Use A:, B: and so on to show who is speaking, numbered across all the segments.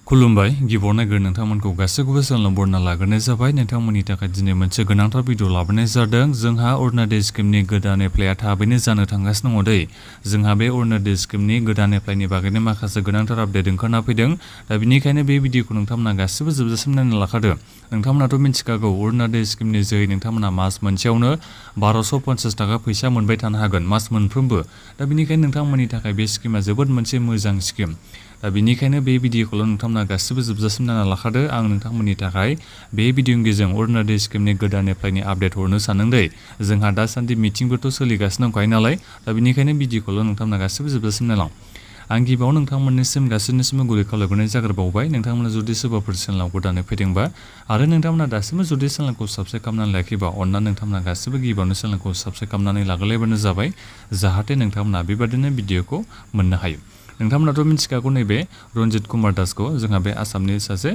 A: खुलुमबाय गिबियावनो नोंथांमोनखौ गासैखौबो चेनेलाव बरायना लाग्रोनाय जाबाय। नोंथांमोननि थाखाय दिनै मोनसे गोनांथार भिडिअ लाबोनाय जादों। जोंहा अरुनोदय स्किमनि गोदान एप्लाइआ थाबैनो जानो थांगासिनो दङ दै। जोंहा बे अरुनोदय स्किमनि गोदान एप्लाइनि बागैनो माखासे गोनांथार आपडेट ओंखारना फैदों। दा बेनिखायनो बे भिडिअखौ नोंथांमोना गासिबो जोबजासिम नायना लाखादो। नोंथांमोनाथ' मिथिखागौ अरुनोदय स्किमनि जोहै नोंथांमोना मास मोनसेयावनो 1250 थाखा फैसा मोनबाय थानो हागोन मास मोनफ्रोमबो। दा बेनिखायनो नोंथांमोननि थाखाय बे स्किमा जोबोद मोनसे मोजां स्किम। दा बेनिखायनो बे भिडिअखौल' नोंथांमोना गासिबो जोबजासिम नायना लाखादो। आं नोंथांमोननि थाखाय बे भिडिअनि गेजेरजों अरुनोदय स्किमनि गोदान एप्लाइनि आपडेट हरनो सानदों दै। जोंहा दासान्दि मिटिंबोथ' सोलिगासिनो दंखायो नालाय। दा बेनिखायनो भिडिअखौल' नोंथांमोना गासिबो जोबजासिम नायलां। आं गिबियाव नोंथांमोननिसिम गासैनिसिमबो गुरै खावलायहरनाय जाग्रोबावबाय। नोंथांमोना जुदि सोरबाफोर चेनेलाव गोदानै फैदोंबा आरो नोंथांमोना दासिमबो जुदि चेनेलखौ साबस्क्राइब खालामनानै लाखिबा अननानै नोंथांमोना गासिबो गिबियावनो चेनेलखौ साबस्क्राइब खालामनानै लाग्रोलायबानो जाबाय। जाहाथे नोंथांमोना बेबादिनो भिडिअखौ मोननो हायो। नोंथांमोनाथ' मिथिखागौ नैबे रन्जित कुमार दासखौ जोंहा बे आसामनि सासे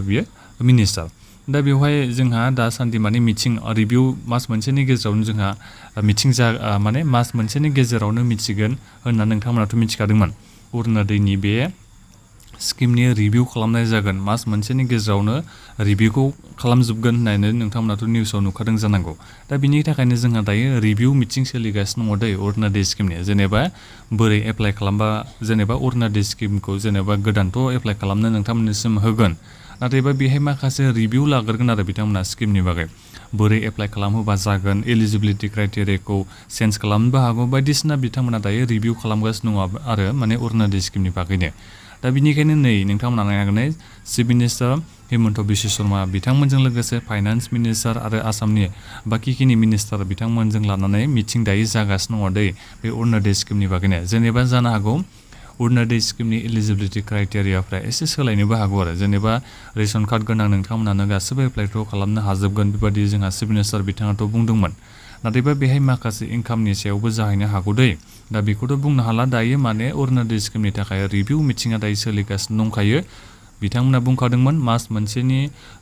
A: बियो मिनिस्टार। दा बेवहाय जोंहा दासान्दि माने मिटिं रिभिउ मास मोनसेनि गेजेरावनो जोंहा मिटिं मास मोनसेनि गेजेरावनो मिथिगोन होनना नोंथांमोनाथ' मिथिखादोंमोन। अरुनोदयनि बे स्किमनि रिभिउ खालामनाय जागोन मास मोनसेनि गेजेरावनो रिभिउखौ खालामजोबगोन होननानै नोंथांमोनाथ' निउसाव नुखादों जानांगौ। दा बिनि थाखायनो जोंहा दायो रिभिउ मिटिं सोलिगासिनो दङ दै अरुनोदय स्किमनि। जेनेबा बोरै एप्लाइ खालामबा जेनेबा अरुनोदय स्किमखौ जेनेबा गोदानथ' एप्लाइ खालामनो नोंथांमोननिसिम होगोन। नाथायबा बेहाय माखासे रिभिउ लाग्रोगोन आरो बिथांमोना स्किमनि बागै। बोरै एप्लाइ खालामोबा जागोन, एलिजिबिलिटि क्राइटेरियाखौ चेन्ज खालामनोबो हागौ बायदिसिना बिथांमोना दायो रिभिउ खालामगासिनो दङ आरो माने अरुनोदय स्किमनि बागैनो। दा बिनिखायनो नै नोंथांमोना नायनानै चिफ मिनिस्टार हिमन्त बिश्व शर्मा बिथांमोनजों लोगोसे फाइनान्स मिनिस्टार आरो आसामनि बाखिखिनि मिनिस्टार बिथांमोनजों लानानै मिटिं दायो जागासिनो दङ दै बे अरुनोदय स्किमनि बागैनो। जेनेबा जानो हागौ अरुनोदय स्किमनि एलिजिबिलिटि क्राइटेरियाफ्रा एसे सोलायनोबो हागौ आरो। जेनेबा रेशन कार्ड गोनां नोंथांमोनानो गासिबो एप्लाइखौ खालामनो हाजोबगोन बेबादि जोंहा चिफ मिनिस्टार बिथाङाथ' बुंदोंमोन। नाथायबा बेहाय माखासे इनकामनि सायावबो जाहैनो हागौ दै। दा बेखौथ' बुंनो हाला दायो माने अरुनोदय स्किमनि थाखाय रिभिउ मिटिङा दायो सोलिगासिनो दंखायो। बिथांमोना बुंखादोंमोन मास मोनसेनि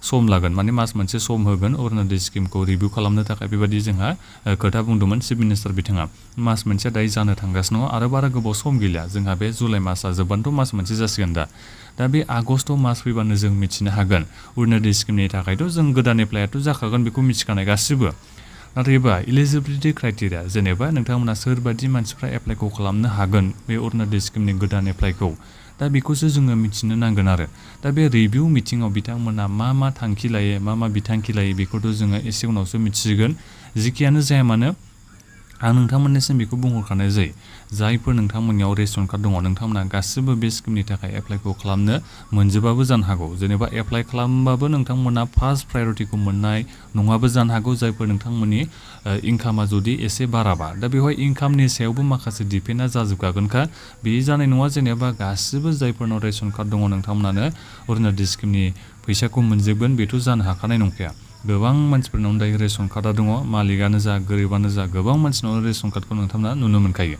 A: सम लागोन माने मास मोनसे सम होगोन अरुनोदय स्किमखौ रिभिउ खालामनो थाखाय बेबादि जोंहा खोथा बुंदोंमोन चिफ मिनिस्टार बिथाङा। मास मोनसेया दायो जानो थांगासिनो दङ आरो बारा गोबाव सम गैला। जोंहा बे जुलाइ मासआ जोबबानोथ' मास मोनसे जासिगोन दा। दा बे आगस्ट मास फैबानो जों मिथिनो हागोन अरुनोदय स्किमनि थाखायथ' जों गोदान एप्लाइआथ' जाखागोन बेखौ मिथिखानाय गासिबो। नाथायबा एलिजिबिलिटि क्राइटेरिया जेनेबा नोंथांमोना सोरबादि मानसिफ्रा एप्लाइखौ खालामनो हागोन बे अरुनोदय स्किमनि गोदान एप्लाइखौ दा बेखौसो जोङो मिथिनो नांगोन आरो। दा बे रिभिउ मिटिङाव बिथांमोना मा थांखि लायो मा बिथांखि लायो बेखौथ' जोङो एसे उनावसो मिथिसिगोन। जिखियानो जाया मानो आं नोंथांमोननिसिम बेखौ बुंहरखानाय जायो जायफोर नोंथांमोननियाव रेशन कार्ड दङ नोंथांमोना गासिबो बे स्किमनि थाखाय एप्लाइखौ खालामनो मोनजोबाबो जानो हागौ। जेनेबा एप्लाइ खालामबाबो नोंथांमोना फार्स्ट प्रायरिटिखौ मोननाय नङाबो जानो हागौ जायफोर नोंथांमोननि इनकामा जुदि एसे बाराबा। दा बेवहाय इनकामनि सायावबो माखासे डिपेन्डआ जाजोबखागोनखा। बे जानाय नङा जेनेबा गासिबो जायफोरनाव रेशन कार्ड दङ नोंथांमोनानो अरुनोदय स्किमनि फैसाखौ मोनजोबगोन बेथ' जानो हाखानाय नंखाया। गोबां मानसिफोरनावनो दायो रेशन कार्डआ दङ मालिकआनो जा गोरिबानो जा गोबां मानसिनावनो रेशन कार्डखौ नोंथांमोना नुनो मोनखायो।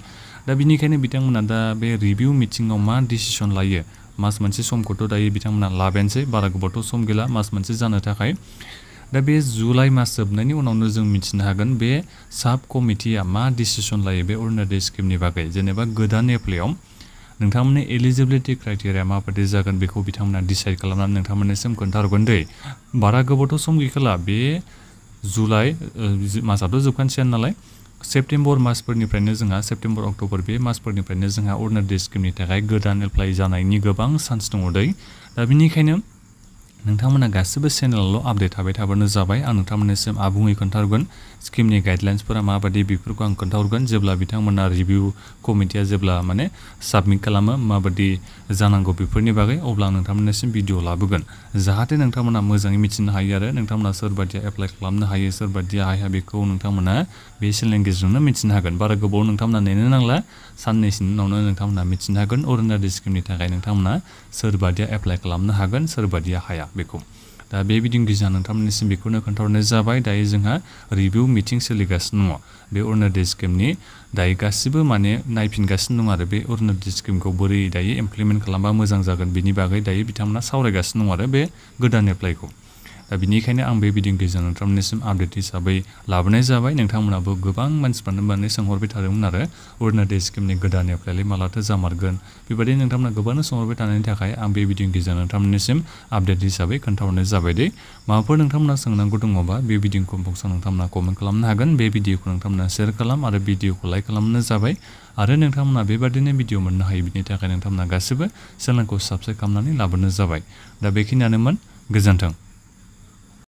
A: दा बिनिखायनो बिथांमोना दा बे रिभिउ मिटिङाव मा डिसिसन लायो मास मोनसे समखौथ' दायो बिथांमोना लाबायानोसै बारा गोबावथ' सम गैला मास मोनसे जानो थाखाय। दा बे जुलाइ मास जोबनायनि उनावनो जों मिथिनो हागोन बे साब कमिटिया मा डिसिसन लायो बे अरुनोदय स्किमनि बागै। जेनेबा गोदान एप्लाइआव नोंथांमोननि एलिजिबिलिटि क्राइटेरिया माबायदि जागोन बेखौ बिथांमोना डिसाइड खालामनानै नोंथांमोननिसिम खोन्थाहरगोन दै। बारा गोबावथ' सम गैखाला बे जुलाइ मासआथ' जोबखानोसैयानो नालाय। सेप्तेम्बर मासफोरनिफ्रायनो जोंहा सेप्तेम्बर अक्ट'बर बे मासफोरनिफ्रायनो जोंहा अरुनोदय स्किमनि थाखाय गोदान एप्लाइ जानायनि गोबां चान्स दङ दै। दा बेनिखायनो नोंथांमोना गासिबो चेनेलावल' आपडेट थाबाय थाबानो जाबाय। आं नोंथांमोननिसिम आबुङै खोन्थाहरगोन स्किमनि गाइडलाइन्सफोरा माबायदि बेफोरखौ आं खोन्थाहरगोन जेब्ला बिथांमोना रिभिउ कमिटिया जेब्ला माने साबमिट खालामो माबायदि जानांगौ बेफोरनि बागै अब्ला आं नोंथांमोननिसिम भिडिअ लाबोगोन। जाहाथे नोंथांमोना मोजाङै मिथिनो हायो आरो नोंथांमोना सोरबादिया एप्लाइ खालामनो हायो सोरबादिया हाया बेखौ नोंथांमोना बे चेनेलनि गेजेरजोंनो मिथिनो हागोन। बारा गोबाव नोंथांमोना नेनो नांला साननैसोनि उनावनो नोंथांमोना मिथिनो हागोन अरुनोदय स्किमनि थाखाय नोंथांमोना सोरबादिया एप्लाइ खालामनो हागोन सोरबादिया हाया बेखौ। दा बे भिडिअनि गेजेरजों नोंथांमोननिसिम बेखौनो खोन्थाहरनाय जाबाय। दायो जोंहा रिभिउ मिटिं सोलिगासिनो दङ बे अरुनोदय स्किमनि। दायो गासिबो माने नायफिनगासिनो दं आरो बे अरुनोदय स्किमखौ बोरै दायो इमप्लिमेन्ट खालामबा मोजां जागोन बिनि बागै दायो बिथांमोना सावरायगासिनो दं आरो बे गोदान एप्लाइखौ। दा बिनिखायनो आं बे भिडिअनि गेजेरजों नोंथांमोननिसिम आपडेट हिसाबै लाबोनाय जाबाय। नोंथांमोनाबो गोबां मानसिफ्रानो माने सोंहरबाय थादोंमोन आरो अरुण'दय स्किमनि गोदान एप्लाइलाय मालाथो जामारगोन बेबायदि नोंथांमोना गोबां सोंहरबाय थानायनि थाखाय आं बे भिडिअनि गेजेरजों नोंथांमोननिसिम आपडेट हिसाबै खोन्थाहरनाय जाबाय दे। माबाफोर नोंथांमोना सोंनांगौ दङबा बे भिडिअनि बक्सआव नोंथांमोना कमेन्ट खालामनो हागोन। बे भिडिअखौ नोंथांमोना शेयार खालाम आरो भिडिअखौ लाइक खालामनो जाबाय। आरो नोंथांमोना बेबादिनो भिडिअ मोननो हायो बिनि थाखाय नोंथांमोना गासिबो चेनेलखौ साबस्क्राइब खालामनानै लाबोनो जाबाय। दा बेखिनियानोमोन, गोजोन्थों।